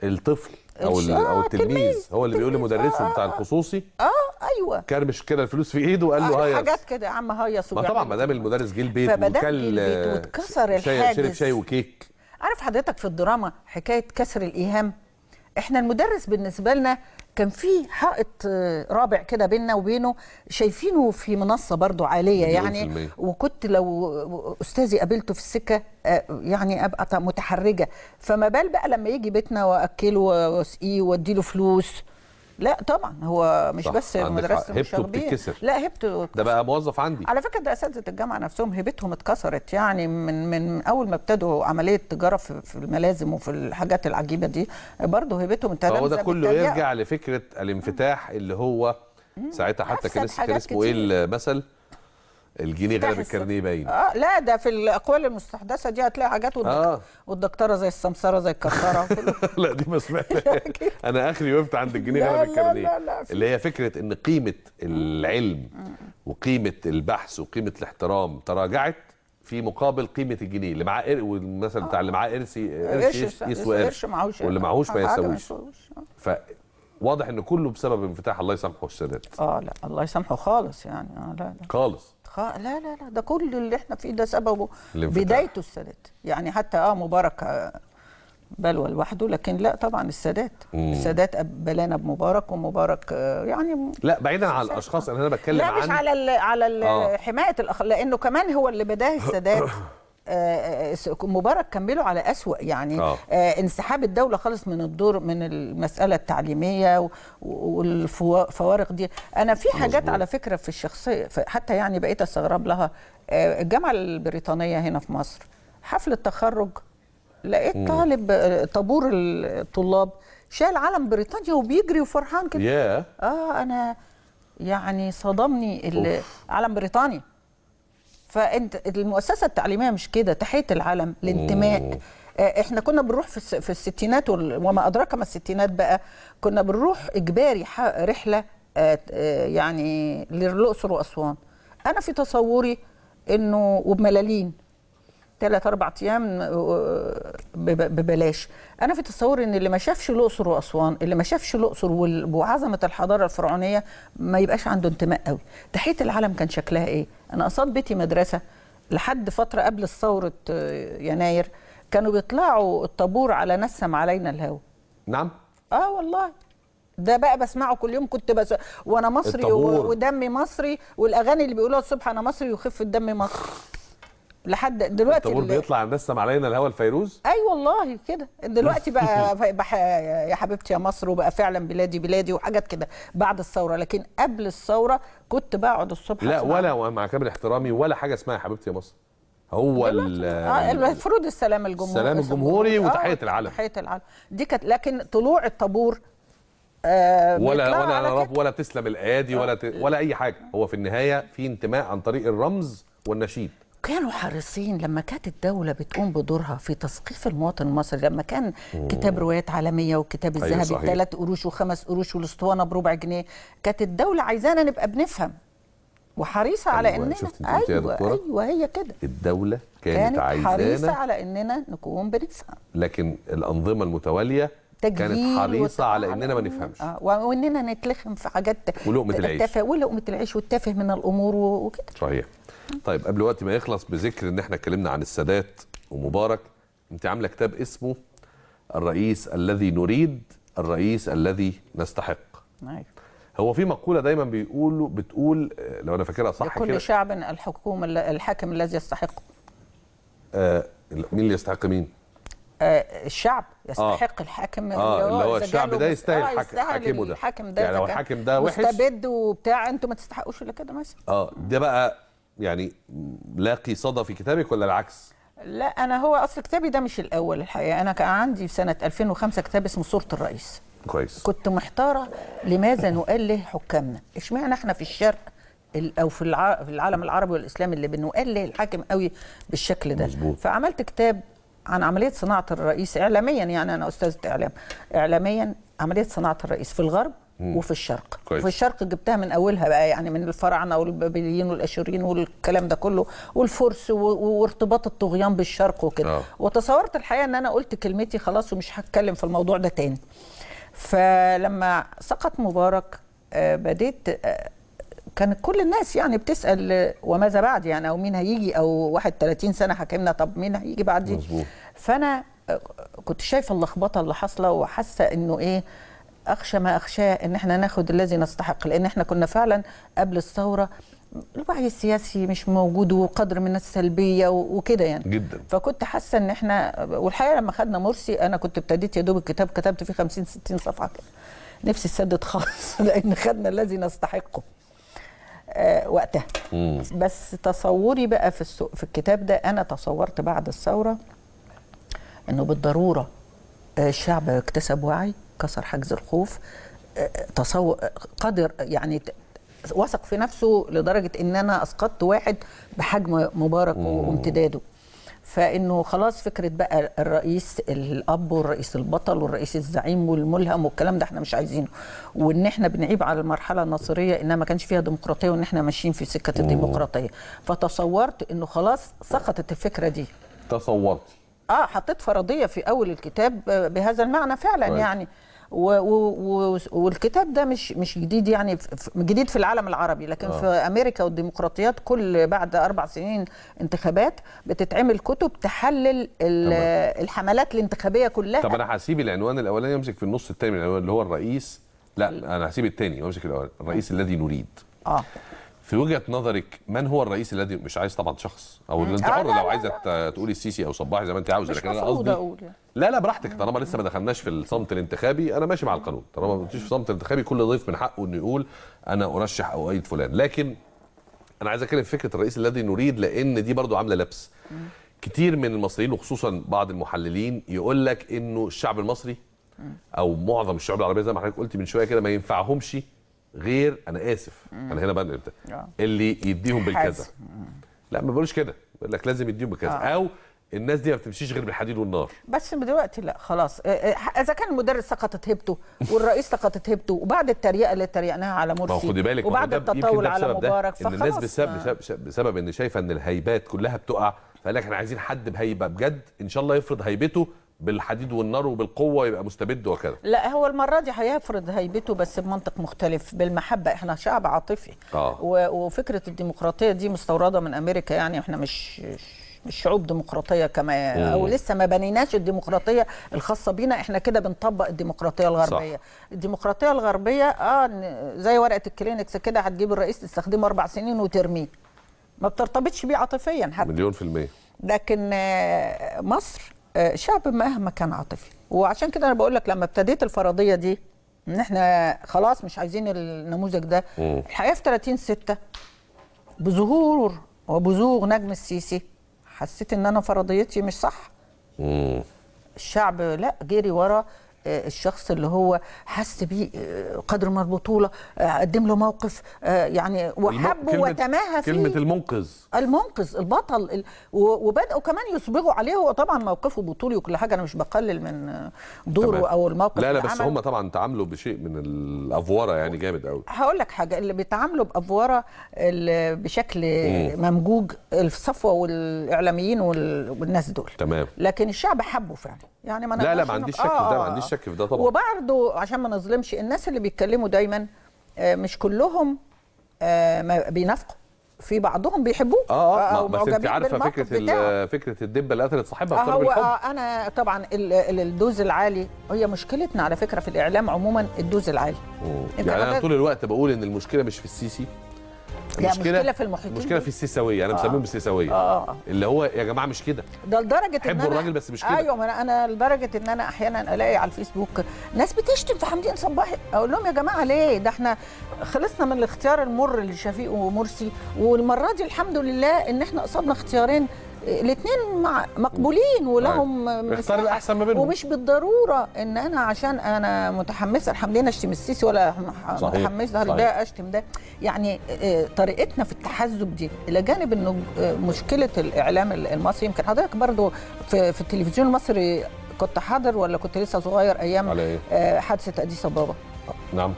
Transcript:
الطفل او او التلميذ هو اللي بيقول لمدرسة بتاع الخصوصي ايوه كرمش كده الفلوس في ايده وقال له هيص حاجات كده يا عم هيص. ما طبعا ما دام المدرس جه البيت وكل واتكسر الحاجز، شرب شاي وكيك. عارف حضرتك في الدراما حكاية كسر الايهام، احنا المدرس بالنسبة لنا كان في حائط رابع كده بيننا وبينه، شايفينه في منصة برضو عالية يعني. وكنت لو استاذي قابلته في السكة يعني ابقى متحرجه، فما بال بقى لما يجي بيتنا واكله واسقيه واديله فلوس. لا طبعا هو مش بس مدرسه المشاغبين، لا هيبته ده بقى موظف عندي على فكرة. ده اساتذة الجامعة نفسهم هيبتهم اتكسرت يعني من اول ما ابتدوا عملية تجارة في الملازم وفي الحاجات العجيبة دي، برضه هيبتهم اتهدمت. فهو ده كله يرجع لفكرة الانفتاح اللي هو ساعتها حتى كان اسمه ايه المثل؟ الجنيه غلب الكارنيه باين. لا ده في الاقوال المستحدثة دي هتلاقي حاجات والدكتورة زي السمسره زي الكساره. لا دي ما سمعتها. انا اخري وقفت عند الجنيه غلب الكارنيه، اللي هي فكرة ان قيمة العلم وقيمه البحث وقيمه الاحترام تراجعت في مقابل قيمة الجنيه. اللي معاه والمثل بتاع اللي معاه قرش يسوى قرش، واللي معهوش ما يسويش. فواضح ان كله بسبب انفتاح الله يسامحه السادات. لا الله يسامحه خالص يعني. لا لا خالص. لا لا لا ده كل اللي احنا فيه ده سببه بدايته السادات يعني. حتى مبارك بلوى لوحده، لكن لا طبعا السادات. السادات بلانا بمبارك، ومبارك يعني لا بعيدا عن الاشخاص انا بتكلم لا مش على حماية لانه كمان هو اللي بداه السادات. مبارك كملوا على أسوأ يعني. انسحاب الدولة خالص من الدور من المسألة التعليمية والفوارق دي. أنا في حاجات على فكرة في الشخصية حتى يعني بقيت أستغرب لها. الجامعة البريطانية هنا في مصر حفل التخرج لقيت طالب طابور الطلاب شال علم بريطانيا وبيجري وفرحان كده. أنا يعني صدمني علم بريطانيا. فانت المؤسسة التعليمية مش كده، تحية العلم، الانتماء. احنا كنا بنروح في الستينات وما ادراك ما الستينات بقى، كنا بنروح اجباري رحله يعني للاقصر واسوان. انا في تصوري انه وبملالين 3 4 ايام ببلاش. انا في تصوري ان اللي ما شافش الاقصر واسوان، اللي ما شافش الاقصر وعظمه الحضارة الفرعونية ما يبقاش عنده انتماء قوي. تحية العلم كان شكلها ايه؟ انا قصاد بيتي مدرسه لحد فترة قبل ثورة يناير كانوا بيطلعوا الطابور على نسم علينا الهوى. نعم. والله ده بقى بسمعه كل يوم، كنت بس وانا مصري ودمي مصري، والاغاني اللي بيقولوها الصبح انا مصري وخف الدم مصري. لحد دلوقتي الطابور بيطلع نسم علينا الهوى الفيروز. اي والله كده دلوقتي بقى يا حبيبتي يا مصر، وبقى فعلا بلادي بلادي وحاجات كده بعد الثورة. لكن قبل الثورة كنت بقعد الصبح لا ولا مع كامل احترامي ولا حاجة اسمها يا حبيبتي يا مصر. هو المفروض السلام الجمهوري، السلام الجمهوري وتحية العلم. تحية العلم دي كانت، لكن طلوع الطابور ولا ولا تسلم الايادي ولا اي حاجة. هو في النهاية في انتماء عن طريق الرمز والنشيد. كانوا حريصين لما كانت الدولة بتقوم بدورها في تثقيف المواطن المصري، لما كان كتاب روايات عالمية والكتاب الذهبي 3 قروش و5 قروش والاسطوانة بربع جنيه، كانت الدولة عايزانا نبقى بنفهم وحريصة على اننا. ايوه هي كده الدولة كانت عايزانا حريصة على اننا نكون بنفهم، لكن الأنظمة المتوالية كانت حريصة على اننا ما نفهمش واننا نتلخم في حاجات ولقمة العيش، ولقمة العيش والتافه من الامور وكده. صحيح. طيب قبل وقت ما يخلص، بذكر ان احنا اتكلمنا عن السادات ومبارك، انت عامله كتاب اسمه الرئيس الذي نريد، الرئيس الذي نستحق. أيوة. هو في مقولة دايما بيقولوا، بتقول لو انا فاكرها صح كده، لكل شعب الحكومة الحاكم الذي يستحقه. مين اللي يستحق مين؟ الشعب يستحق الحاكم اللي هو الشعب ده يستاهل حاكمه ده. الحاكم ده يعني لو الحاكم ده وحش مستبد وبتاع، انتوا ما تستحقوش الا كده مثلا. ده بقى يعني لاقي صدى في كتابك ولا العكس؟ لا انا هو اصل كتابي ده مش الاول الحقيقة. انا كان عندي في سنة 2005 كتاب اسمه صوره الرئيس. كويس. كنت محتارة لماذا نؤله حكامنا؟ اشمعنى احنا في الشرق او في العالم العربي والاسلامي اللي بنؤله الحاكم قوي بالشكل ده. مزبوط. فعملت كتاب عن عملية صناعة الرئيس اعلاميا، يعني انا استاذه اعلام، اعلاميا عملية صناعة الرئيس في الغرب وفي الشرق. كويس. وفي الشرق جبتها من اولها بقى، يعني من الفراعنة والبابليين والاشوريين والكلام ده كله والفرس وارتباط الطغيان بالشرق وكده. وتصورت الحقيقة ان انا قلت كلمتي خلاص ومش هتكلم في الموضوع ده تاني. فلما سقط مبارك بديت، كان كل الناس يعني بتسأل وماذا بعد يعني، او مين هيجي، او 31 سنة حكمنا، طب مين هيجي بعد. فانا كنت شايفه اللخبطة اللي حاصله، وحاسه انه ايه، اخشى ما اخشاه ان احنا ناخد الذي نستحق، لان احنا كنا فعلا قبل الثورة الوعي السياسي مش موجود وقدر من السلبية وكده يعني جدا. فكنت حاسه ان احنا، والحقيقة لما خدنا مرسي انا كنت ابتديت يا دوب الكتاب كتبت فيه 50 60 صفحة كده، نفسي اتسدد خالص لان خدنا الذي نستحقه وقتها. بس تصوري بقى في الكتاب ده، انا تصورت بعد الثورة انه بالضرورة الشعب اكتسب وعي، كسر حاجز الخوف، تصور قدر يعني وثق في نفسه لدرجة ان انا اسقطت واحد بحجم مبارك وامتداده. فانه خلاص فكرة بقى الرئيس الاب والرئيس البطل والرئيس الزعيم والملهم والكلام ده احنا مش عايزينه، وان احنا بنعيب على المرحلة الناصريه انها ما كانش فيها ديمقراطية وان احنا ماشيين في سكة الديمقراطية. فتصورت انه خلاص سقطت الفكرة دي. تصورتي؟ حطيت فرضية في اول الكتاب بهذا المعنى فعلا. طيب. يعني والكتاب ده مش جديد، يعني جديد في العالم العربي، لكن في امريكا والديمقراطيات كل بعد 4 سنين انتخابات بتتعمل كتب تحلل الحملات الانتخابية كلها. طب انا هسيب العنوان الاولاني وامسك في النص الثاني من العنوان اللي هو الرئيس. لا انا هسيب الثاني وامسك الاولاني، الرئيس الذي نريد. في وجهه نظرك من هو الرئيس الذي، مش عايز طبعا شخص او انت حر لو عايزه تقولي السيسي او صباحي زي ما انت عاوزه، لكن انا قصدي لا لا براحتك، طالما لسه ما دخلناش في الصمت الانتخابي انا ماشي مع القانون، طالما ما قلتيش في الصمت الانتخابي كل ضيف من حقه انه يقول انا ارشح او اؤيد فلان، لكن انا عايز اتكلم في فكرة الرئيس الذي نريد، لان دي برضو عامله لبس. كتير من المصريين وخصوصا بعض المحللين يقول لك انه الشعب المصري او معظم الشعوب العربية زي ما حضرتك قلتي من شوية كده ما ينفعهمش غير، انا اسف انا هنا بنقل اللي يديهم بالكذا. لا ما بقولش كده، بقول لك لازم يديهم بالكذا، او الناس دي ما بتمشيش غير بالحديد والنار. بس دلوقتي لا خلاص، اذا كان المدرس سقطت هيبته والرئيس سقطت هيبته، وبعد التريقه اللي تريقناها على مرسي، خدي بالك، وبعد التطاول على مبارك، فخلاص الناس بسبب ان شايفه ان الهيبات كلها بتقع، فقال لك احنا عايزين حد بهيبة بجد ان شاء الله يفرض هيبته بالحديد والنار وبالقوة يبقى مستبد وكذا. لا هو المرة دي هيفرض هيبته بس بمنطق مختلف، بالمحبة. احنا شعب عاطفي، وفكره الديمقراطية دي مستورده من امريكا، يعني احنا مش شعوب ديمقراطية كما او لسه ما بنيناش الديمقراطية الخاصة بينا، احنا كده بنطبق الديمقراطية الغربية. صح. الديمقراطية الغربية زي ورقة الكلينكس كده، هتجيب الرئيس تستخدمه 4 سنين وترميه، ما بترتبطش بيه عاطفيا حتى. 1,000,000%. لكن مصر شعب مهما كان عاطفي، وعشان كده انا بقول لك لما ابتديت الفرضية دي ان احنا خلاص مش عايزين النموذج ده، الحقيقة في 30/6 بظهور وبزوغ نجم السيسي حسيت ان انا فرضيتي مش صح. الشعب لا جري ورا الشخص اللي هو حس بيه قدر من البطولة، قدم له موقف يعني وحبه وتماهى فيه. كلمة المنقذ، المنقذ البطل، وبداوا كمان يصبغوا عليه. هو طبعا موقفه بطولي وكل حاجة، انا مش بقلل من دوره او الموقف. لا لا بس هم طبعا تعاملوا بشيء من الافوره يعني جامد قوي. هقول لك حاجة، اللي بيتعاملوا بافوره بشكل ممجوج الصفوة والاعلاميين والناس دول، تمام، لكن الشعب حبه فعلا يعني. ما لا لا ما عنديش شك في ده، ما عنديش شك في ده طبعا. وبرضه عشان ما نظلمش الناس اللي بيتكلموا دايما، مش كلهم بينافقوا، في بعضهم بيحبوه او بس انت عارفه فكرة فكرة الدبة اللي قتلت صاحبها بسبب الحب. انا طبعا ال dose العالي هي مشكلتنا على فكرة في الاعلام عموما، ال dose العالي. يعني انا طول الوقت بقول ان المشكلة مش في السيسي، المشكلة في المحيطين، المشكلة في السيساويه، انا مسميهم السيساويه، اللي هو يا جماعة مش كده، ده لدرجة ان حبوا الراجل بس مش كده. ايوه، انا لدرجة ان انا احيانا الاقي على الفيسبوك ناس بتشتم في حمدين صباحي، اقول لهم يا جماعة ليه ده، احنا خلصنا من الاختيار المر لشفيق ومرسي، والمرة دي الحمد لله ان احنا قصدنا اختيارين الاثنين مقبولين ولهم اختار الاحسن ما بينهم، ومش بالضرورة ان انا عشان انا متحمسة لحمدين اشتم السيسي ولا متحمسة لده اشتم ده. يعني طريقتنا في التحزب دي، الى جانب انه مشكلة الاعلام المصري، يمكن حضرتك برضو في التلفزيون المصري كنت حاضر ولا كنت لسه صغير ايام حادثه اديس ابابا؟ نعم.